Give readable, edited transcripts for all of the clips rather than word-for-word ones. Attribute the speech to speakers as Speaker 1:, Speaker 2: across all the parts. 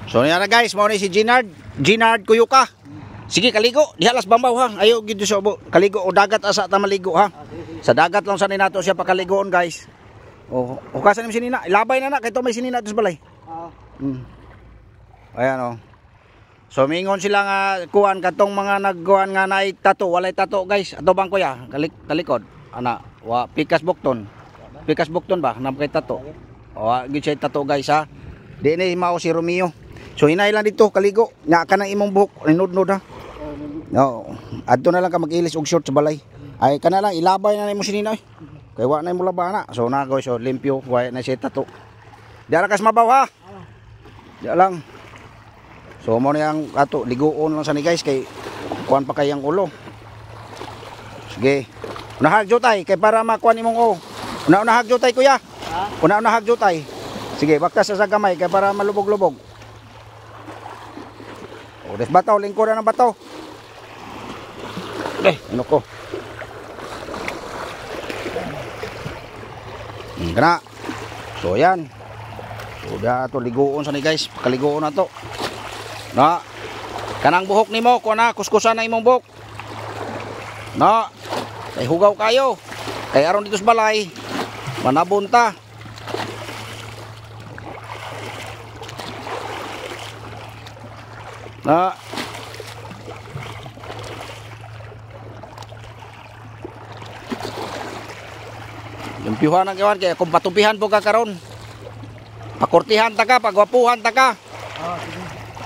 Speaker 1: So yan na guys, mao ni si Ginard, Ginard Kuyuka. Sige kaligo, diha las bambaw ha. Ayo gid sa ubo. Kaligo o dagat asa ta maligo ha. Sa dagat lang sa nato siya pakaligoon guys. O, hukasan nimo sinina. Ilabay na na kay to may sinina sa balay. Ayan oh. So mingon sila nga kuan katong mga nagkuan nga naay tato, walay tato guys. Ato bang kuya, talikod. Ana, wa pikas bukton. Pikas bukton ba nam kay tato. Wa gid siya tato guys ha. Di ni mao si Romeo. So hinay lang dito kaligo. Nya ka nang imong buhok ninudnod ha. No, adto na lang ka mag-ilis og short sa balay. Ay kana lang ilabay na nimo sinina oy. Kay wa na imo labana. So na guys, so limpyo, wa na siya tato. Diara kas mabaw ha. Diya lang. So mo na yang ato liguon lang sa ni guys kay kuan pa kay ang ulo. Sige. Unahag jutay kay para makuan imong o. Una-unahag jutay kuya. Una-unahag jutay. Sige, baktas sa gamay kay para malubog-lubog. O des bato, lingkuran ng bato. Eh, ano ko? Kana. So yan. So da to liguon sa ni guys, pakaliguon na to. Na. Kanang buhok nimo, kuha na, kuskusan na imong buhok. Na. Kay hugaw kayo. Kay aron dito sa balay, manabunta. Na. Limpyuhan ang iwan kaya kung patupihan po ka karon. Pakurtihan ta ka, pagwapuhan ta ka.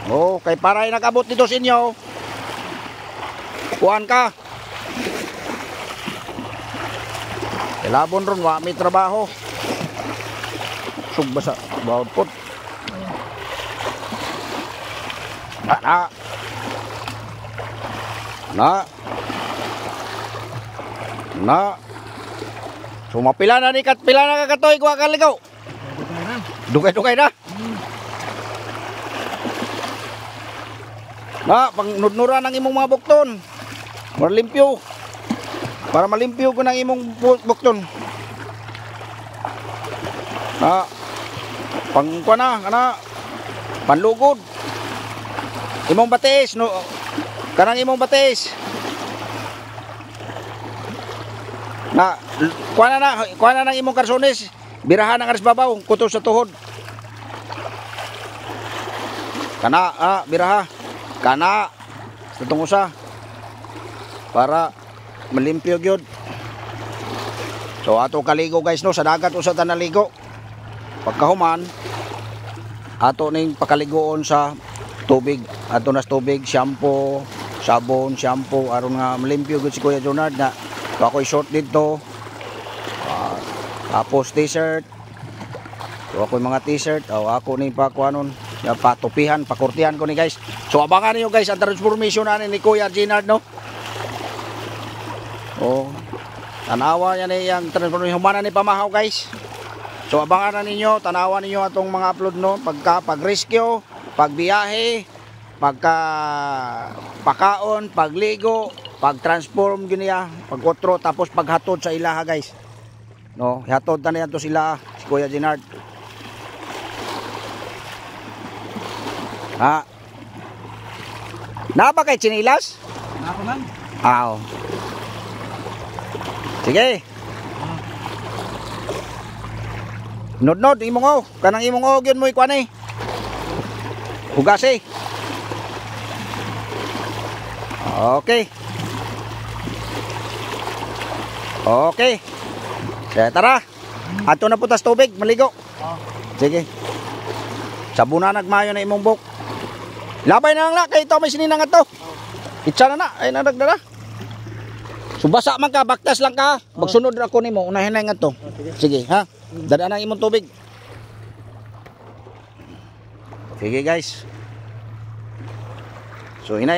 Speaker 1: Oh, kay para ay nakabot dito sa inyo. Kuan ka. Kilabon ron wa may trabaho. Sugba sa bawod pod. Na. Na. Na. So mapila na ni kat pila na ka katoy kuha ka ligaw. Dugay-dugay na. Na, pangnudnuran ang imong mga bukton. Para limpyo. Para malimpyo ko ng imong bukton. Na. Pangkuha na, kana. Panlugod. Imong batis no. Kanang imong batis. Na, kuha na ng imong karsones. Birahan ang aris babaw, kuto sa tuhod. Kana, biraha. Kana sa tungusa. Para malimpyo gyud. So ato kaligo guys no, sa dagat usa ta naligo. Pagkahuman ato ning pakaligoon sa tubig. Ato nas tubig, shampoo, sabon, shampoo aron nga malimpyo gyud si Kuya Jonard na. So ako'y short dito. Tapos t-shirt. So ako'y mga t-shirt. O ako ni pakuanon. Patupihan, pakurtihan ko ni guys. So abangan niyo guys ang transformation na ni Kuya Ginard no. Oh. Tanawa niya ni ang transformation humana ni pamahaw guys. So abangan na ninyo, tanawa ninyo atong mga upload no, pagka pag-rescue, pagbiyahe, pagka pakaon, pagligo, pag-transform gyud niya, pag-otro tapos paghatod sa ilaha guys. No, hatod na niya to sila si Kuya Ginard. Ha. Naa ba kay tsinilas?
Speaker 2: Naa pa man.
Speaker 1: Aw. Sige. Nodnod imong o, kanang imong o gyud mo ikuan eh. Hugasi. Okay. Okay. Kaya tara. Ato na po tas tubig, maligo. Sige. Sabuna nagmayo na imong buhok. Labay na lang na kay ito may sininang ato. Itsa na na, ay nadagdala. Subasa man ka, baktas lang ka. Magsunod ra ko nimo, unahin na nga to. Sige, ha. Dada na imong tubig. Sige guys. So hinay